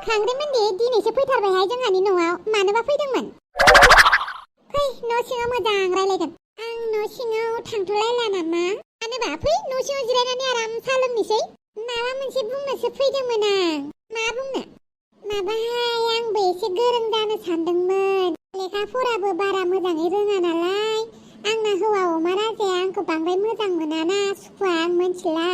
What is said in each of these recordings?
खांग्रिमोनदि दिनैसो फैथारबायहाय जोंहानि न'आव मानोबा फैदोंमोन? फै न' सिङाव मोजां रायलायगोन। आं न' सिङाव थांथ'लायला नामा? मानोबा फै न' सिङाव जिरायनानै आराम साहा लोंनोसै। माबा मोनसे बुंनोसो फैदोंमोन आं। मा बुंनो? माबाहाय आंबो एसे गोरों जानो सानदोंमोन। लेखा फराबो बारा मोजाङै रोङा नालाय। आंना हौवा अमा राजाया आंखौ बांद्राय मोजां मोनाना सुखुवा आं मोनथिला।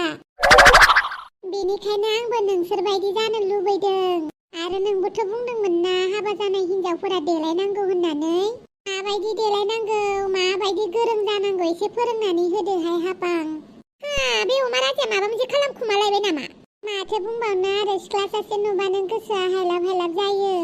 बेनिखायनो आंबो नोंसोर बायदि जानो लुबैदों। आरो नोंबोथ' बुंदोंमोन ना हाबा जानाय हिनजावफोरा देलायनांगौ होननानै। माबायदि देलायनांगौ, माबायदि गोरों जानांगौ एसे फोरोंनानै होदोहाय हाबां। बे अमा राजाया माबा मोनसे खालामखुमालायबाय नामा? माथो बुंबावनो आरो सिख्ला सासे नुबानो गोसोआ हायलाब हायलाब जायो।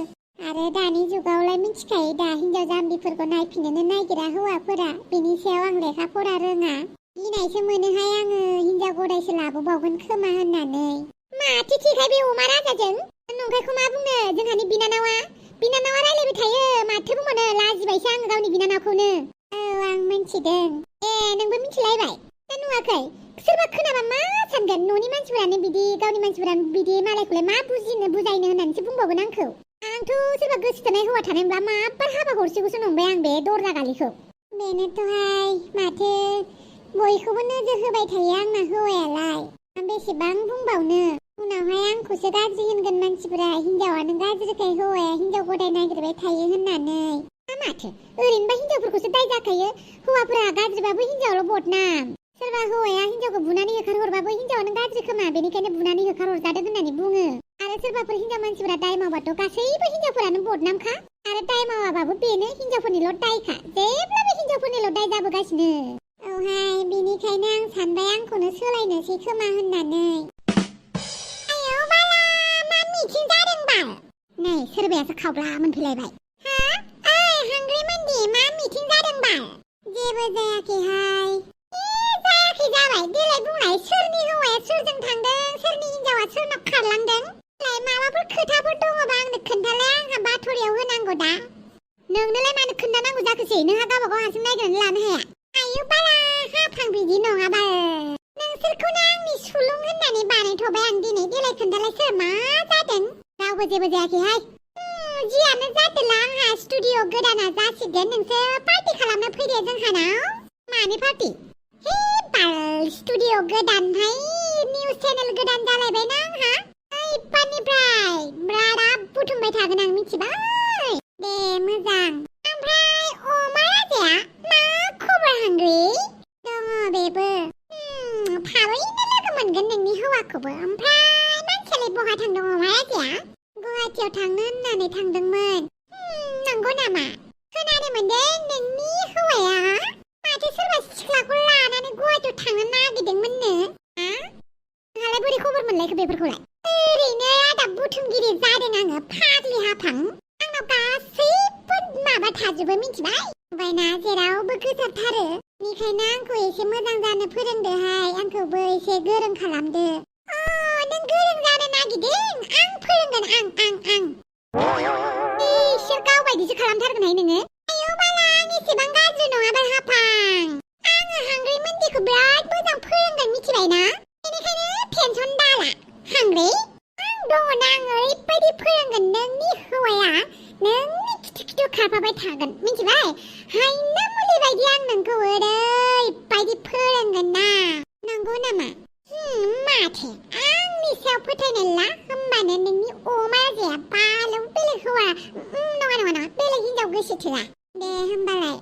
आरो दानि जुगावलाय मिथिखायो दा हिनजाव जाम्बिफोरखौ नायफिननोनो नागिरा हौवाफोरा। बेनि सायाव आं लेखा फरा रोङा। गिनायसो मोनोहाय आङो हिनजाव गदायसो लाबोबावगोन खोमा होननानै। माथो थिखाय बे अमा राजाजों? नंखायखौ मा बुंनो, जोंहानि बिनानावा रायलायबाय थायो। माथो बुंबावनो, लाजिबायसो आङो गावनि बिनानावखौनो। औ आं मिथिदों। नोंबो मिथिलायबाय? दा नुवाखै? सोरबा खोनाबा मा सानगोन? न'नि मानसिफोरानो बिदि, गावनि मानसिफोरानो बिदि, मालायखौलाय मा बुजायनो होननानैसो बुंबावगोन आंखौ। आंथ' सोरबा गोसो थोनाय हौवा थानायब्ला माब्बार हाबा हरसिगौसो नंबाय आं बे दरजा गालिखौ। बेनोथ'हाय माथो बयखौबो नोजोर होबाय थायो आंना हौवायालाय। आं बेसेबां बुंबावनो, उनावहाय आंखौसो गाज्रि होनगोन मानसिफोरा, हिनजावानो गाज्रिखाय हौवाया हिनजाव गदाय नागिरबाय थायो होननानै। माथो ओरैनोबा हिनजावफोरखौसो दाय जाखायो। हौवाफोरा गाज्रिबाबो हिनजावाल' बदनाम। सोरबा हौवाया हिनजावखौ बुनानै होखारहरबाबो हिनजावानो गाज्रि खोमा, बेनिखायनो बुनानै होखारहरजादों होननानै बुङो। आरो सोरबाफोर हिनजाव मानसिफोरा दाय मावबाथ' गासैबो हिनजावफोरानो बदनामखा। आरो दाय मावाबाबो बेनो हिनजावफोरनिल' दायखा। जेब्लाबो हिनजावफोरनिल' दाय जाबोगासिनो। औहाय बेनिखायनो आं सानबाय आंखौनो सोलायनोसै खोमा होननानै। आयौ बाला, मा मिथिं जादों बाल? नै सोरबायासो खावब्ला मोनफैलायबाय। ओइ हांग्रिमोनदि, मा मिथिं जादों बाल? जेबो जायाखैहाय। जायाखै जाबाय। देलाय बुंलाय, सोरनि हौवाया सोरजों थांदों, सोरनि हिनजावा सोरनाव खारलांदों? माबाफोर खोथाफोर दङबा आंनो खोन्थालाय, आंहा बाथरियाव होनांगौ दा। नोंनोलाय मानो खोन्थानांगौ जाखोसै? नोंहा गावबा गाव हारसिं नायगिरनानै लानो हाया? आयौ बाला, हाफ्रां बिदि नङाबा। नोंसोरखौनो आंनि सुलुं होननानै बानायथ'बाय आं दिनै। देलाय खोन्थालाय, सोर मा जादों? रावबो जेबो जायाखैहाय। जियानो जादोला, आंहा स्टुडिअ गोदाना जासिगोन। नोंसोर पार्टि खालामनो फैदो जोंहानाव। मानि पार्टि? हे बाल, स्टुडिअ गोदानहाय, निउस चेनेल गोदान जालायबायना आंहा। इप्पानिफ्राय रादाब बुथुमबाय थागोन आं, मिथिबाय? दे मोजां। ओमफ्राय अमा राजाया मा खबर हांग्रि? दङ बेबो। थाबैनो लोगो मोनगोन नोंनि हौवाखौबो। ओमफ्राय मानसियालाय बहा थांदों अमा राजाया? गुवाहाटियाव थांनो होननानै थांदोंमोन। नंगौ नामा? खोनानो मोनदों नोंनि हौवाया माथो सोरबा सिख्लाखौ लानानै गुवाहाटियाव थांनो नागिरदोंमोननो। नोंहालाय बोरै खबर मोनलायखो बेफोरखौलाय? ओरैनो रादाब बुथुमगिरि जादों आङो, फाग्लि हाफां। आंनाव गासैबो माबा थाजोबो, मिथिबाय? बायना जेरावबो गोसारथारो। बेनिखायनो आंखौ एसे मोजां जानो फोरोंदोहाय, आंखौबो एसे गोरों खालामदो। नों गोरों जानो नागिरदों? आं फोरोंगोन, आं। इसोर गावबायदिसो खालामथारगोनहाय नोङो। आयौ बाला, आं एसेबां गाज्रि नङाबाल हाफां। आङो हांग्रिमोनदिखौ बिराद मोजां फोरोंगोन, मिथिबायना? बेनिखायनो टेनसन दाला हांग्रि। आं दङना, आं ओरैबायदि फोरोंगोन, नोंनि हौवाया नोंनि खिथु खारफाबाय थागोन, मिथिबाय? हायना मुलि बायदि आं नोंखौ ओरैबायदि फोरोंगोन ना। नंगौ नामा? माथो आंनि सायाव फोथायनाय ला, होमबानो नोंनि अमा राजाया बालौ बेलेग हौवा नङा बेलेग हिनजाव गोसोथोआ। दे होमबालाय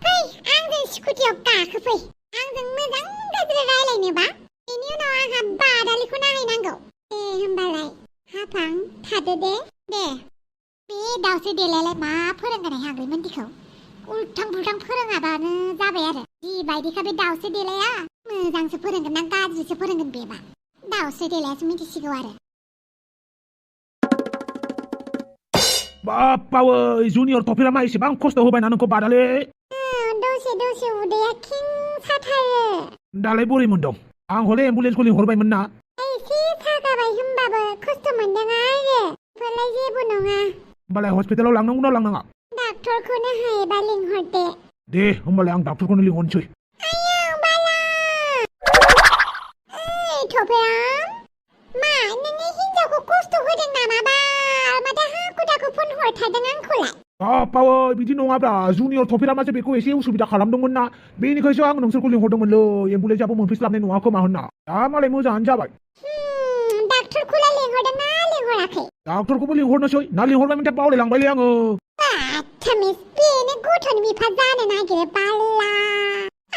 फै, आंजों स्कुटियाव गाखोफै। आंजों मोजां गाज्रि रायलायनोबा। बेनि उनाव आंहा बादालिखौ नायहैनांगौ। दे होमबालाय हाफां, थादो दे। दे बे दाउसो देलायलाय मा फोरोंगोन हांग्रिमोनदिखौ? उल्थां फुल्थां फोरोङाबानो जाबाय आरो। जिबायदिखा बे दाउसो देलाया, मोजांसो फोरोंगोन ना गाज्रिसो फोरोंगोन बेबा? दाउसो देलायासो मिथिसिगौ आरो। बाप्पावै, जुनियर टफिरा मा एसेबां खस्थ' होबायना नोंखौ बादालि? दसे उदैया खिं साथारो। दालाय बोरै मोनदों? आं हले एम्बुलेन्सखौ लिंहरबायमोन ना। एसे सागाबाय, होमबाबो खस्थ' मोनदों आरो। बेफोरलाय जेबो नङा। होमबालाय हस्पिटालाव लांनांगौ ना लांनाङा? डाक्टरखौनो हायोबा लिंहरदो। दे होमबालाय आं डाक्टरखौनो लिंहरनोसै। आयौ बाला! ओइ थफिरा, मा नोङो हिनजावखौ खस्थ' होदों नामा बाल? लिंहरथारदों आंखौलाय? बापावै बिदि नङाब्रा जुनियर थफिरामासो बेखौ एसे उसुबिदा खालामदोंमोन ना बेनिखायसो आं नोंसोरखौ लिंहरदोंमोनलै एम्बुलेन्सआबो मोनफैस्लाबनाय नङा खोमा होनना दा मालाय मोजाङानो जाबाय डाक्टरखौलाय लिंहरदों ना लिंहराखै? डाक्टरखौबो लिंहरनोसै ना लिंहरबायमोनथाय बावलायलांबायलै आङो आच्छा मिस बेनो गथ'नि बिफा जानो नागिरो बाल्ला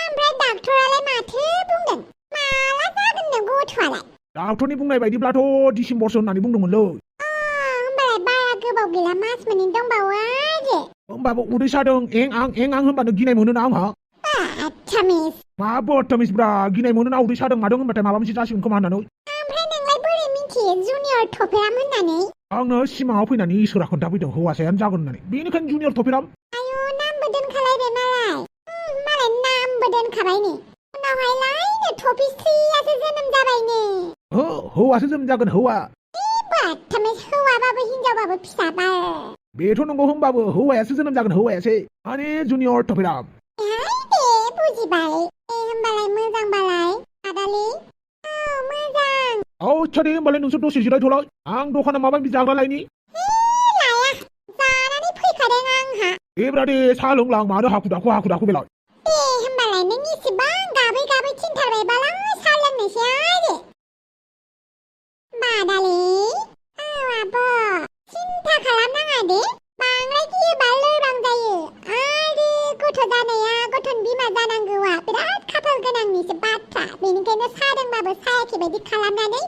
ओमफ्राय डाक्टरालाय माथो बुंदों माला जागोननो गथ'आलाय? डाक्टरनि बुंनाय बायदिब्लाथ' डिसेम्बरसो होननानै बुंदोंमोनलै होमबालाय बारा गोबाव गैला मास मोननै दंबावो आरो होमबाबो उदै सादों एं आं होनबानो गिनाय मोनोना आंहा आच्छा मिस मा बदतमिसब्रा गिनाय मोनोना उदै सादों मादों होनबाथाय माबा मोनसे जासिगोन खोमा होननानै ओमफ्राय नोंलाय बोरै मिथियो जुनियर थफिराम होननानै? आंनो सिमाङाव फैनानै इसोरा खोन्थाफैदों हौवासायानो जागोन होननानै बेनिखायनो जुनियर थफिराम आयु नामबो दोनखालायबाय मालाय नामबो दोनखाबाय ने उनावहायलायनो थफिस्रियासो जोनोम जाबायनो हौवासो जोनोम जागोन हौवा बदतमिस हौवाबाबो हिनजावबाबो फिसाबा बेथ' नंगौ होमबाबो हौवायासो जोनोम जागोन हौवायासो माने जुनियर थफिराम दे बुजिबाय होमबालाय मोजांबालाय आदालि मोजां आच्छा दे होमबालाय नोंसोर दसे जिरायथ'लाय आं दखानाव माबा माबि जाग्रा लायनि लाया जानानै फैखादों आंहा देब्रा दे साहा लोंलां मानो हाखु दाखु बेलाय दे होमबालाय नों इसेबां गाबै थिनथारबायबालाय साहा लोंनोसै आरो बादालि आब' सिन्था खालामनाङा दे बांद्राय गियोबा लोरबां जायो आरो गथ' जानाया गथ'नि बिमा जानांगौआ बिराद खाफाल गोनांनिसो बाथ्रा बेनिखायनो सादोंबाबो सायाखै बायदि खालामनानै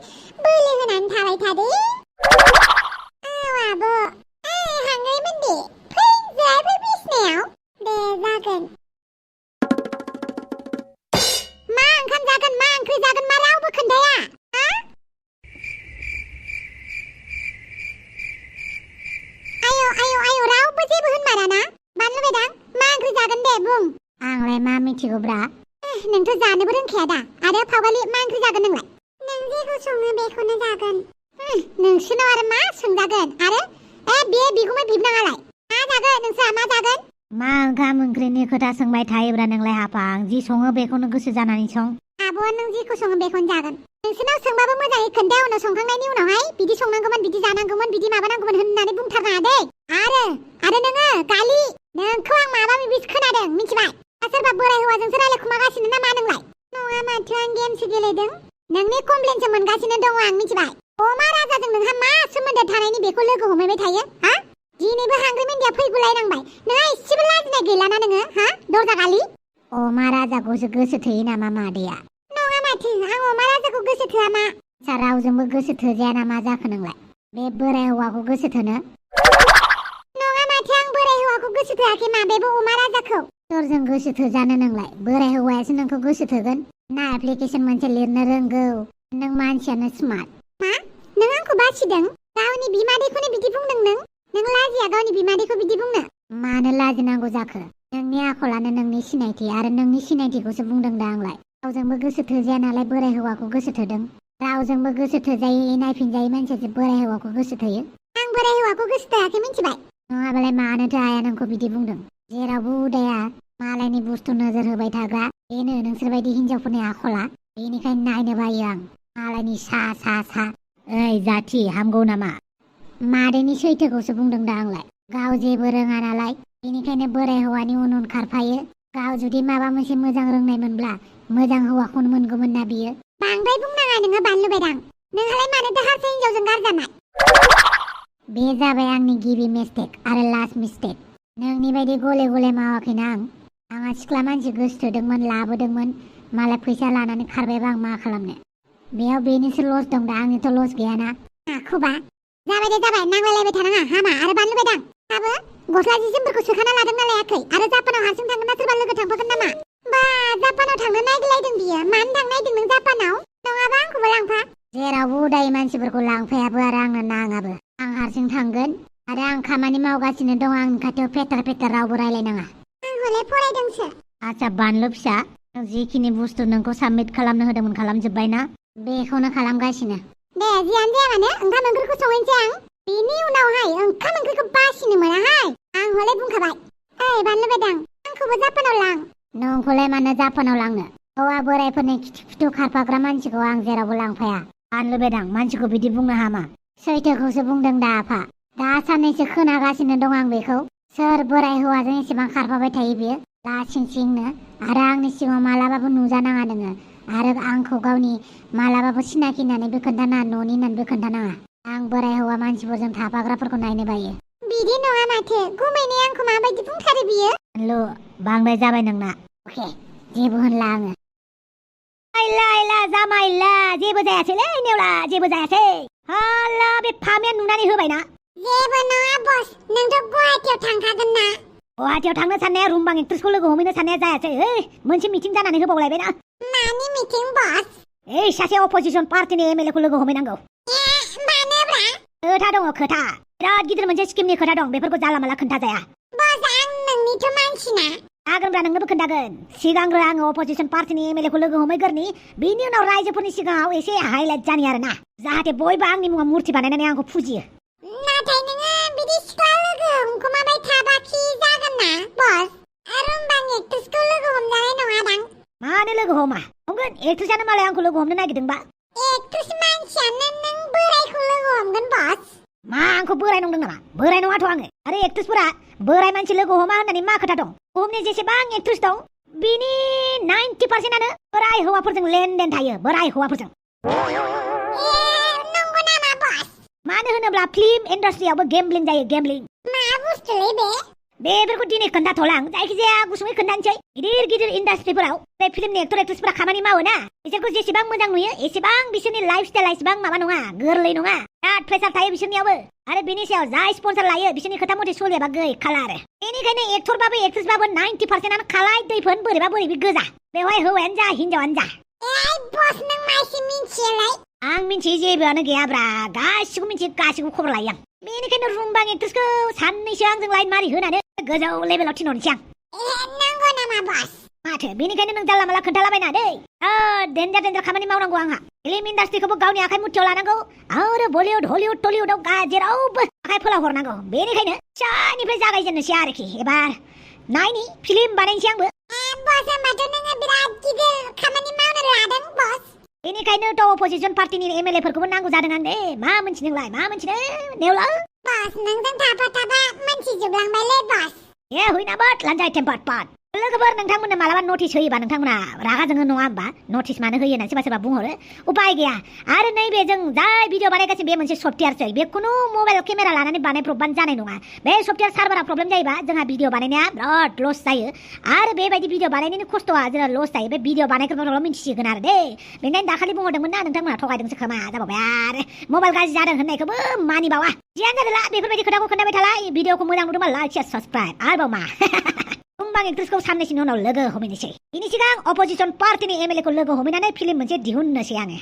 बोलो होनानै थाबाय थादे आब' हांगायमोन दे फै जिरायफै बिसिनायाव दे जागोन मा ओंखाम जागोन मा ओंख्रि जागोन मा रावबो खोन्थाया आयौ रावबो जेबो होनमाराना बानलु बेदां मा ओंख्रि जागोन दे बुं आंलाय मा मिथिगौब्रा नोंथ' जानोबो रोंखाया दा आरो फावगालि मा ओंख्रि जागोन नोंलाय नों जेखौ सङो बेखौनो जागोन नोंसोरनाव आरो मा सोंजागोन आरो बे बिगुमै बिबनाङालाय मा जागोन नोंस्रा मा जागोन मा ओंखाम ओंख्रिनि खोथा सोंबाय थायोब्रा नोंलाय हाफा आं जि सङो बेखौनो गोसो जानानै सं आब'आ नों जेखौ सङो बेखौनो जागोन नोंसोरनाव सोंबाबो मोजाङै खोन्था उनाव संखांनायनि उनावहाय बिदि संनांगौमोन बिदि जानांगौमोन बिदि माबानांगौमोन होननानै बुंथारनाङा दे आरो नोङो गालि नोंखौ आं माबा माबिसो खोनादों मिथिबाय सोरबा बोराय हौवाजोंसो रायलायखुमागासिनो ना मा नोंलाय नङा माथो आं गेमसो गेलेदों नोंनि कमप्लेनसो मोनगासिनो दङ आं मिथिबाय अमा राजाजों नोंहा मा सोमोन्दो थानायनि बेखौ लोगो हमैबाय थायो दिनैबो हांग्रि मेन्दिया फैगुलायनांबाय नोंहा एसेबो लाजिनाय गैलाना नोङो दरजा गालि अमा राजाखौसो गोसो थोयो नामा मादैया नङा माथो आं अमा राजाखौ गोसो थोआ मा रावजोंबो गोसो थोजाया ना मा जाखो नोंलाय बे बोराय हौवाखौ गोसो थोनो नङा माथो आं बोराय हौवाखौ गोसो थोआखै मा बेबो अमा राजाखौ सोरजों गोसो थोजानो नोंलाय बोराय हौवायासो नोंखौ गोसो थोगोन ना एप्लिकेसन मोनसे लिरनो रोंगौ नों मानसियानो स्मार्ट मा नों आंखौ बासिदों गावनि बिमादैखौनो बिदि बुंदों नों लाजिया गावनि बिमादैखौ बिदि बुंनो मानो लाजिनांगौ जाखो नोंनि आखलानो नोंनि सिनायथि आरो नोंनि सिनायथिखौसो बुंदों दा आंलाय रावजोंबो गोसो थोजाया नालाय बोराय हौवाखौ गोसो थोदों रावजोंबो गोसो थोजायै नायफिनजायै मानसियासो बोराय हौवाखौ गोसो थोयो आं बोराय हौवाखौ गोसो थोआखै मिथिबाय नङाबालाय मानोथो आइया नोंखौ बिदि बुंदों जेरावबो उदाया मालायनि बुस्थु नोजोर होबाय थाग्रा बेनो नोंसोरबायदि हिनजावफोरनि आखला बेनिखायनो नायनो बायो आं मालायनि सा ओइ जाथि हामगौ नामा मादैनि सैथोखौसो बुंदों दा आंलाय गाव जेबो रोङा नालाय बेनिखायनो बोराय हौवानि उन खारफायो गाव जुदि माबा मोनसे मोजां रोंनायमोनब्ला मोजां हौवाखौनो मोनगौमोन ना बियो बांद्राय बुंनाङा नोङो बानलु बेदां नोंहालाय मानोथो हारसा हिनजावजों गारजानाय बे जाबाय आंनि गिबि मिस्टेक आरो लास्ट मिस्टेक नोंनि बायदि गले गले मावाखैना आंहा सिख्ला मानसि गोसोथोदोंमोन लाबोदोंमोन मालाय फैसा लानानै खारबायबा आं मा खालामनो बेयाव बेनिसो लस दं दा आंनिथ' लस गैयाना आखुबा जाबाय दे जाबाय नांलायलायबाय थानाङा हामा आरो बानलु बेदां आबो गस्ला जि जोमफोरखौ सोखाना लादोंना लायाखै आरो जापानाव हारसिं थांगोन ना सोरबा लोगो थांफागोन नामा बा जापानाव थांनो नागिरलायदों बियो मानो थांनो नागिरदों नों जापानाव नङाबा आंखौबो लांफा जेरावबो उदायै मानसिफोरखौ लांफायाबो आरो आंनो नाङाबो आं हारसिं थांगोन आरो आं खामानि मावगासिनो दं आंनि खाथियाव फेटार रावबो रायलायनाङा आं हले फरायदोंसो आच्छा बानलु फिसा जिखिनि बुस्थु नोंखौ साबमिट खालामनो होदोंमोन खालामजोब्बाय ना बेखौनो खालामगासिनो दे जियानो जाया मानो ओंखाम ओंख्रिखौ संहैनोसै आं बेनि उनावहाय ओंखाम ओंख्रिखौ बासिनो मोनाहाय आं हले बुंखाबाय ओइ बानलु बेदां आंखौबो जापानाव लां नोंखौलाय मानो जापानाव लांनो हौवा बोरायफोरनि खिथु खारफाग्रा मानसिखौ आं जेरावबो लांफाया बानलु बेदां मानसिखौ बिदि बुंनो हामा सैथोखौसो बुंदों दा आफा दा साननैसो खोनागासिनो दं आं बेखौ सोर बोराय हौवाजों एसेबां खारफाबाय थायो बियो दा सिंनो आरो आंनि सिगाङाव मालाबाबो नुजानाङा नोङो आरो आंखौ गावनि मालाबाबो सिनाखि होननानैबो खोन्थानाङा न'नि होननानैबो खोन्थानाङा आं बोराय हौवा मानसिफोरजों थाफाग्राफोरखौ नायनो बायो बिदि नङा माथो गुमैनाय आंखौ माबायदि बुंथारो बियो बानलु बांद्राय जाबाय नोंना अके जेबो होनला आङो आइला जामाइला जेबो जायासैलै नेवला जेबो जायासै हाल्ला बे फामिया नुनानै होबायना जेबो नङा बस नोंथ' गुवाहाटियाव थांखागोन ना गुवाहाटियाव थांनो साननाया रुमबां एक्ट्रेसखौ लोगो हमहैनो साननाया जायासै मोनसे मिटिं जानानै होबावलायबायना मानि मिटिं बस सासे अपोजिसन पार्टिनि एमएलए खौ लोगो हमहैनांगौ मानोब्रा खोथा दङ खोथा बिराद गिदिर मोनसे स्किमनि खोथा दं बेफोरखौ जाला माला खोन्थाजाया बस आं नोंनिथ' मानसिना जागोनब्रा नोंनोबो खोन्थागोन सिगांग्रो आङो अपोजिसन पार्टिनि एमएलए खौ लोगो हमहैगोरनि बिनि उनाव रायजोफोरनि सिगाङाव एसे हाइलाइट जानि आरोना जाहाथे बयबो आंनि मुङाव मुर्ति बानायनानै आंखौ फुजियो नाथाय नोङो बिदि सिख्ला लोगो हमखुमाबाय थाबाखि जागोन ना बस रुमबां एक्ट्रेसखौ लोगो हमजानाय नङादां मानो लोगो हमा हमगोन एक्ट्रेसानो मालाय आंखौ लोगो हमनो नागिरदोंबा एक्ट्रेस मानसियानो नों बोरायखौ लोगो हमगोन बस मा आंखौ बोराय नंदों नामा बोराय नङाथ' आङो आरो एक्ट्रेसफोरा बोराय मानसि लोगो हमा होननानै मा खोथा दं बुहुमनि जेसेबां एक्ट्रेस दं बिनि 90%आनो बोराय हौवाफोरजों लेनदेन थायो बोराय हौवाफोरजों नंगौ नामा बस मानो होनोब्ला फिल्म इन्डास्ट्रियावबो गेम्बलिं जायो गेम्बलिं मा बुस्थुलै बेफोरखौ दिनै खोन्थाथ'लां जायखिजाया गुसुङै खोन्थानोसै गिदिर गिदिर इन्डास्ट्रिफोराव बे फिल्मनि एक्टर एक्ट्रेसफोरा खामानि मावो ना बिसोरखौ जेसेबां मोजां नुयो एसेबां बिसोरनि लाइफ स्टाइला एसेबां माबा नङा गोरलै नङा बिराद प्रेसार थायो बिसोरनियावबो आरो बिनि सायाव जाय स्पन्सर लायो बिसोरनि खोथा मथे सोलियाबा गैखाला आरो बेनिखायनो एक्टरबाबो एक्ट्रेसबाबो 90%आनो खालाय दैफोन बोरैबा बोरैबि गोजा बेवहाय हौवायानो जा हिनजावानो जा बस नों माइसि मिन्थियोलाय आं मिन्थियो जेबोआनो गैयाब्रा गासिखौ मिन्थियो गासिखौ खबर लायो आं बेनिखायनो रुमबां एक्ट्रेसखौ साननैसो आंजों लाइन मारि होनानै गोजौ लेभेलाव थिनहरनोसै आं नंगौ नामा बस माथो बेनिखायनो नों जाला माला खोन्थालाबायना दै डेन्जार खामानि मावनांगौ आंहा फिल्म इन्डास्ट्रिखौबो गावनि आखाइ मुथियाव लानांगौ आरो बलिउड हलिउड टलिउडआव जेरावबो आखाइ फोलाव हरनांगौ बेनिखायनो फिसानिफ्राय जागायजेननोसै आरोखि एबार नायनि फिल्म बानायनोसै आंबो बस होनबाथ' नोङो बिराद गिदिर खामानि मावनो लादों बस बेनिखायनोथ' अपोजिसन पार्टिनि एमएलए फोरखौबो नांगौ जादों आं दे मा मोनथिनो नोंलाय मा मोनथिनो नेवला बस नोंजों थाफा मोनथिजोबलांबायलै बस हुइना बाट लान्जाय टेम्पार्ड पार्ट लोगोफोर नोंथांमोननो मालाबा नटिस होयोबा नोंथांमोना रागा जोङो नङा होमबा नटिस मानो होयो होननानै सोरबा सोरबा बुंहरो उपाय गैया आरो नैबे जों जाय भिडिअ बानायगासिनो बे मोनसे सफ्टवेयारसो बे खुनु मबाइल केमेरा लानानै बानायब्रबबानो जानाय नङा बे सफ्टवेयार सार्भारा प्रब्लेम जायोबा जोंहा भिडिअ बानायनाया बिराद लस जायो आरो बेबायदि भिडिअ बानायनायनि खस्थ'आ जोंहा लस जायो बे भिडिअ बानायग्राफोरल' मिन्थिसिगोन आरो दे बेनिखायनो दाखालि बुंहरदोंमोन ना नोंथांमोना थगायदोंसो खोमा जाबावबाय आरो मबाइल गाज्रि जादों होननायखौबो मानिबावा जियानो जादोंला बेफोरबायदि खोथाखौ खोन्थाबाय थाला भिडिअखौ मोजां नुदोंबा लाइक शेयार साबस्क्राइब आरोबाव मा रुमबां एक्ट्रेसखौ साननैसोनि उनाव लोगो हमहैनोसै बिनि सिगां अपोजिसन पार्टिनि एमएलए खौ लोगो हमहैनानै फिल्म मोनसे दिहुननोसै आङो